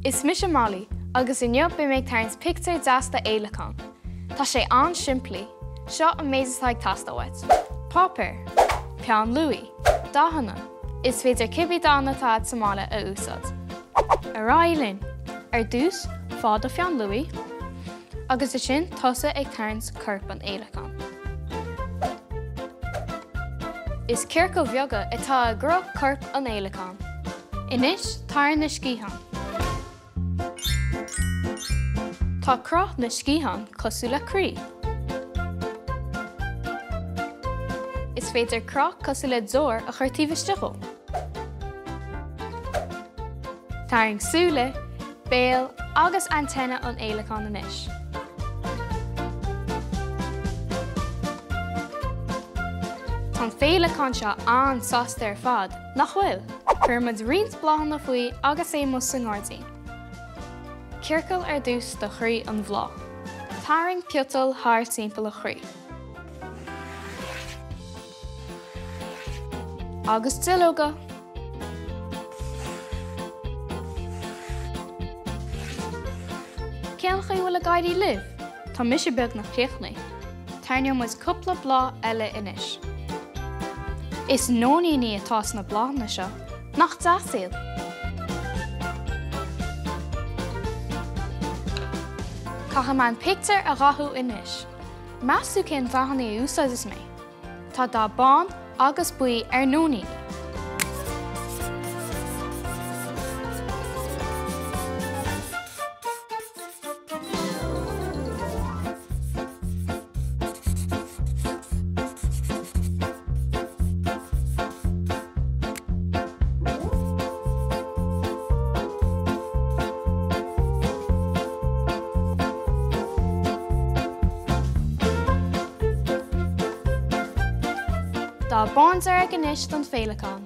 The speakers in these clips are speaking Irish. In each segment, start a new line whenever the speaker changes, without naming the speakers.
Is mise Molly agus inniu beidh mé ag tarraingt pictiúr deas de fhéileacán. Tá sé an-simplí. Seo an méid atá ag teastáil uait. Páipéar. Peann luaí. Dathanna. Is féidir cibé dathanna atá agat sa mbaile a úsáid. Ar aghaidh linn! Ar dtús, faigh do pheann luaí agus ansin tosaigh ag tarraingt corp an fhéileacáin. Is ciorcail bheaga atá i gcruth corp an fhéileacáin. Anois tarraing na sciatháin. Tá cruth na sciathán cosúil le croí. Is féidir cruth cosúil le deoir a chur taobh istigh dhó. Tarraing súile, béal agus antenna an fhéileacáin anois. Tá an féileacán seo an-sásta ar fad, nach bhfuil? Cuirfidh muid roinnt bláthanna faoi agus é amuigh sa ngairdín. Ciorcal ar dtús do chroí an bhláth. Tarraing piotail thar timpeall an chroí. Agus duilleoga. Cén chaoi bhfuil ag éirí libh? Tá mise beagnach críochnaithe. Tarraingeoidh muid cúpla bláth eile anois. Is nóiníní atá sna bláthanna seo, nach deas iad? Caithfidh mé an pictiúr a dhathú anois. Meas tú cén dathanna a úsáidfidh mé? Tá dath bán agus buí ar nóiníní. Dath bándearg anois don féileacán.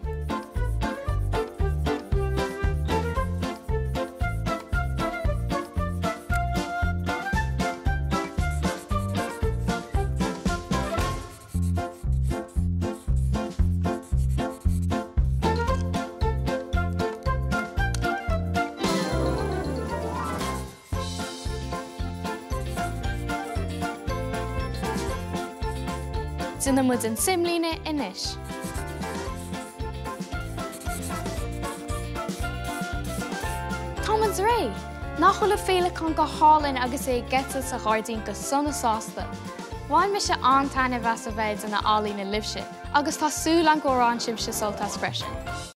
Déanfaidh muid an simlíne anois. Tá muid réidh! Nach bhfuil an féileacán go hálainn agus é ag eitilt sa ghairdín go sona sásta? Bhain mise an-taitneamh as a bheith ag déanamh ealaíne libhse agus tá súil agam gur bhain sibhse sult as freisin.